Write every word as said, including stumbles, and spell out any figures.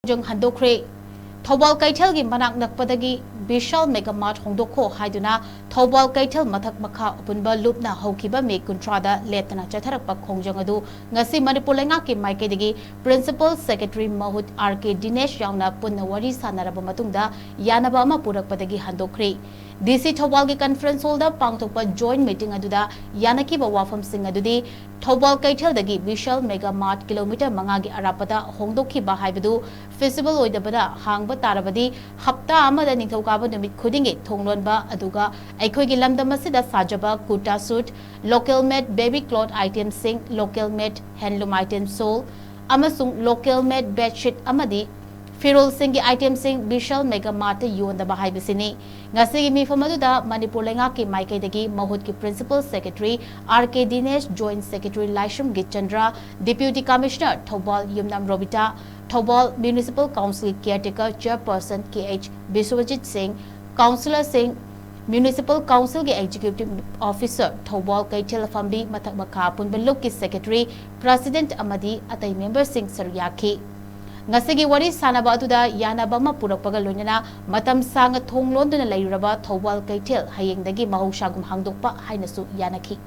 ꯈꯣꯡꯖꯪ ꯍꯟꯗꯣꯛꯈ꯭ꯔꯦ꯫ ꯊꯧꯕꯥꯜ ꯀꯩꯊꯦꯜꯒꯤ ꯃꯅꯥꯛ ꯅꯛꯄꯗꯒꯤ ꯕꯤꯁꯥꯜ ꯃꯦꯒꯥ ꯃꯥꯔꯠ ꯍꯣꯡꯗꯣꯛꯈꯣ ꯍꯥꯏꯗꯨꯅ ꯊꯧꯕꯥꯜ ꯀꯩꯊꯦꯜ ꯃꯊꯛ ꯃꯈꯥ ꯑꯄꯨꯟꯕ ꯂꯨꯞꯅ ꯍꯧꯈꯤꯕ ꯃꯦ ꯀꯨꯟꯊ꯭ꯔꯥꯗ ꯂꯦꯞꯇꯅ ꯆꯠꯊꯔꯛꯄ ꯈꯣꯡꯖꯪ ꯑꯗꯨ ꯉꯁꯤ ꯃꯅꯤꯄꯨꯔ ꯂꯩꯉꯥꯛꯀꯤ ꯃꯥꯏꯀꯩꯗꯒꯤ Principal Secretary ꯃꯍꯨꯠ R K ꯗꯤꯅꯦꯁ ꯌꯥꯎꯅ ꯄꯨꯟꯅ ꯋꯥꯔꯤ ꯁꯥꯟꯅꯔꯕ ꯃꯇꯨꯡꯗ ꯌꯥꯅꯕ ꯑꯃ ꯄꯨꯔꯛꯄꯗꯒꯤ ꯍꯟꯗꯣꯛꯈ꯭ꯔꯦ꯫ D C ꯊꯧꯕꯥꯜꯒꯤ conference hallꯗ ꯄꯥꯡꯊꯣꯛꯄ joint meeting ꯑꯗꯨꯗ ꯌꯥꯅꯈꯤꯕ ꯋꯥꯐꯝꯁꯤꯡ ꯑꯗꯨꯗꯤ ꯊꯧꯕꯥꯜ ꯀꯩꯊꯦꯜꯗꯒꯤ ꯕꯤꯁꯥꯜ ꯃꯦꯒꯥ ꯃꯥꯔꯠ ꯀꯤꯂꯣꯃꯤꯇꯔ ꯃꯉꯥꯒꯤ ꯑꯔꯥꯞꯄꯗ ꯍꯣꯡꯗꯣꯛꯈꯤꯕ ꯍꯥꯏꯕꯗꯨ feasible ꯑꯣꯏꯗꯕꯅ ꯍꯥꯡꯕ ꯇꯥꯔꯕꯗꯤ ꯍꯞꯇꯥ ꯑꯃꯗ ꯅꯤꯡꯊꯧꯀꯥꯕ ꯅꯨꯃꯤꯠ ꯈꯨꯗꯤꯡꯒꯤ ꯊꯣꯡ ꯂꯣꯟꯕ, ꯑꯗꯨꯒ ꯑꯩꯈꯣꯏꯒꯤ ꯂꯝꯗꯝ ꯑꯁꯤꯗ ꯁꯥꯖꯕ ꯀꯨꯔꯇꯥ ꯁꯨꯠ, local made baby cloth itemꯁꯤꯡ, local made handloom item shawl ꯑꯃꯁꯨꯡ local made bedsheet ꯑꯃꯗꯤ ꯐꯤꯔꯣꯜꯁꯤꯡꯒꯤ itemꯁꯤꯡ ꯕꯤꯁꯥꯜ ꯃꯦꯒꯥ ꯃꯥꯔꯠꯇ ꯌꯣꯟꯗꯕ ꯍꯥꯏꯕꯁꯤꯅꯤ꯫ ꯉꯁꯤꯒꯤ ꯃꯤꯐꯝ ꯑꯗꯨꯗ ꯃꯅꯤꯄꯨꯔ ꯂꯩꯉꯥꯛꯀꯤ ꯃꯥꯏꯀꯩꯗꯒꯤ ꯃꯍꯨꯠꯀꯤ Principal Secretary R K ꯗꯤꯅꯦꯁ, Joint Secretary ꯂꯥꯏꯁ꯭ꯔꯝ ꯒꯤꯆꯟꯗ꯭ꯔ, Deputy Commissioner ꯊꯧꯕꯥꯜ ꯌꯨꯝꯅꯥꯝ Robita, Thoubal Municipal Councilꯒꯤ caretaker chairperson K H Biswajit ꯁꯤꯡ, councillorꯁꯤꯡ, Municipal Councilꯒꯤ Executive Officer, ꯊꯧꯕꯥꯜ ꯀꯩꯊꯦꯜ ꯐꯝꯕꯤ ꯃꯊꯛ ꯃꯈꯥ ꯑꯄꯨꯟꯕ ꯂꯨꯞꯀꯤ secretary, president ꯑꯃꯗꯤ ꯑꯇꯩ memberꯁꯤꯡ ꯁꯔꯨꯛ ꯌꯥꯈꯤ꯫ ꯉꯁꯤꯒꯤ ꯋꯥꯔꯤ ꯁꯥꯅꯕ ꯑꯗꯨꯗ ꯌꯥꯅꯕ ꯑꯃ ꯄꯨꯔꯛꯄꯒ ꯂꯣꯏꯅꯅ ꯃꯇꯝ ꯁꯥꯡꯅ ꯊꯣꯡ ꯂꯣꯟꯗꯨꯅ ꯂꯩꯔꯨꯔꯕ ꯊꯧꯕꯥꯜ ꯀꯩꯊꯦꯜ ꯍꯌꯦꯡꯗꯒꯤ ꯃꯍꯧꯁꯥꯒꯨꯝ ꯍꯥꯡꯗꯣꯛꯄ ꯍꯥꯏꯅꯁꯨ ꯌꯥꯅꯈꯤ꯫